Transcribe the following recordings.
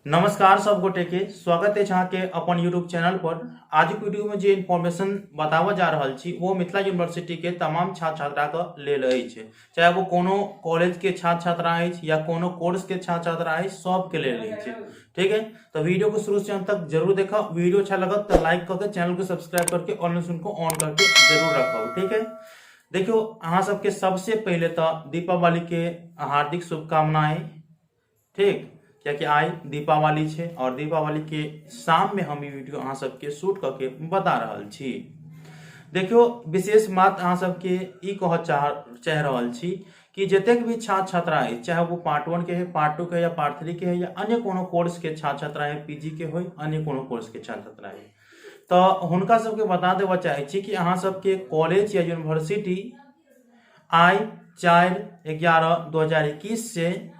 नमस्कार सब गोटे के स्वागत अछि अहाँके अपन यूट्यूब चैनल पर। आजुक वीडियो में जे इन्फॉर्मेशन बताबऽ जा रहल छी वो मिथिला यूनिवर्सिटी के तमाम छात्र छात्रा के लेल अछि, चाहे वो कोनो कॉलेज के छात्र छात्रा अछि या कोनो कोर्स के छात्र छात्रा अछि, सबके लेल अछि। ठीक है, तो वीडियो को शुरू से अंत तक जरूर देखा। वीडियो अच्छा लगत तो लाइक करके चैनल को सब्सक्राइब करके ऑल नोटिफिकेशन को ऑन करके जरूर रखब। ठीक है, देखियो अहाँ सबके सबसे पहले तो दीपावली के हार्दिक शुभकामनाएं। ठीक, कियाकि आइ दीपावली छै और दीपावली के शाम में हम ई वीडियो अहाँ सबके शूट कऽ के बता रहल छी। देखियो विशेष बात अहाँ सबके ई कहऽ चाह रहल छी कि जतेक भी छात्र छात्रा अछि, चाहे वो पार्ट 1 के है, पार्ट 2 के है या पार्ट 3 के है या अन्य कोनो कोर्स के छात्र छात्रा है, पीजी के होय, अन्य कोनो कोर्स के छात्र छात्रा है, तऽ हुनका सबके बता देबऽ चाहै छी कि अहाँ सबके कॉलेज या यूनिवर्सिटी आइ 4/11/2021 से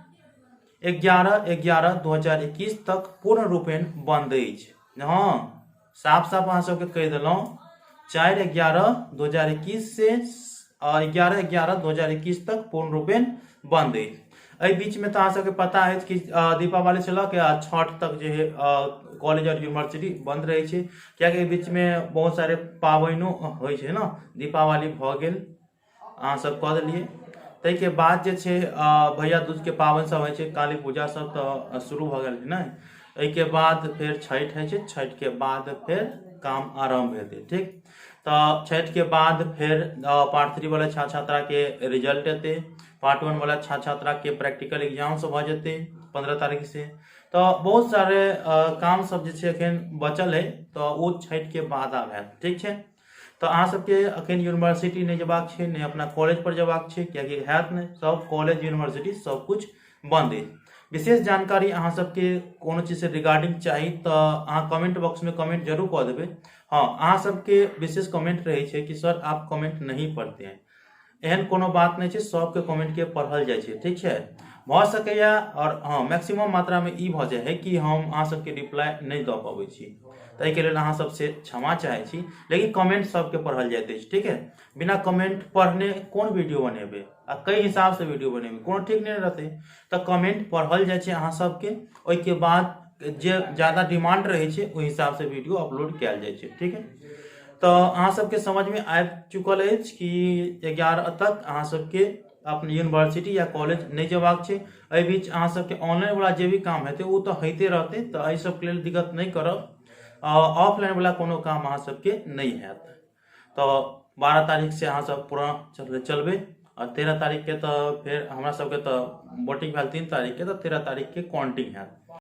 11/11/2021 तक पूर्ण रूपेण बंद अछि। हाँ, साफ साफ अहाँ सबके कहि देलहुँ, 4/11/2021 से 11/11/2021 तक पूर्ण रूपेण बंद अछि। एहि बीच में तो अहाँ सबके पता अछि कि दीपावली से लऽ के आ छठ तक जे है कॉलेज और यूनिवर्सिटी बंद रहै छै, कियाकि एहि बीच में बहुत सारे पाबनिओ होइ छै ने। दीपावली भऽ गेल, अहाँ सब कऽ देलियै, ताहिके बाद जे छै भैया दूजके पाबनि सब होइ छै, काली पूजा सब तऽ शुरू भऽ गेल ने। एहिके बाद फेर छठि होइ छै, छठिके बाद फेर काम आरम्भ हेतै। ठीक, तऽ छठिके बाद फेर पार्ट 3 वाला छात्र छात्राके रिजल्ट एतै, पार्ट 1 वाला छात्र छात्राके प्रैक्टिकल एग्जाम सब भऽ जेतै 15 तारीख से। तऽ बहुत सारे काम सब जे छै एखन बचल है, तऽ ओ छठिके बाद आब हैत। ठीक छै, तऽ अहाँ सबके अखन यूनिवर्सिटी नहि जेबाक छै, नहि अपना कॉलेज पर जेबाक छै, कियाकि हैत नहि, सब कॉलेज यूनिवर्सिटी सब कुछ बंद अछि। विशेष जानकारी अहाँ सबके कोनो चीज से रिगार्डिंग चाही तऽ अहाँ कमेंट बॉक्स में कमेंट जरूर कऽ देबै। हाँ, अहाँ सबके विशेष कमेंट रहै छै कि सर आप कमेंट नहीं पढ़ते हैं, एहन कोनो बात नहि छै, सबके कमेंट के पढ़ल जाइ छै। ठीक छै, भऽ सकैया और हाँ मैक्सिमम मात्रा में ई भऽ जाइ है कि हम अहाँ सबके रिप्लाई नहि दऽ पबै छी, ताहिके लेल अहाँ सबसे क्षमा चाहै छी, लेकिन कमेंट सबके पढ़ल जाइत अछि। ठीक है, बिना कमेंट पढ़ने कोन वीडियो बनेबै आ कई हिसाब से वीडियो बनेबै, कोनो ठीक नहि रहतै। तऽ कमेंट पढ़ल जाइ छै अहाँ सबके, ओहिके बाद जे ज्यादा डिमांड रहै छै ओहि हिसाब से वीडियो अपलोड कयल जाइ छै। ठीक है, तऽ अहाँ सबके समझमे आबि चुकल अछि कि 11 तक अहाँ सबके अपन यूनिवर्सिटी या कॉलेज नहि जेबाक छै। एहि बीच अहाँ सबके ऑनलाइन वाला जे भी काम हेतै ओ तऽ होइते रहतै, तऽ एहि सबके लेल दिक्कत नहि करब। ऑफलाइन वाला कोनो काम अहाँ सबके नहि हैत। तऽ 12 तारीख से अहाँ सब पूरा चलबै आ 13 तारीख के तऽ फेर हमरा सबके तऽ वोटिंग भेल 3 तारीख के, तऽ 13 तारीख के काउंटिंग हैत।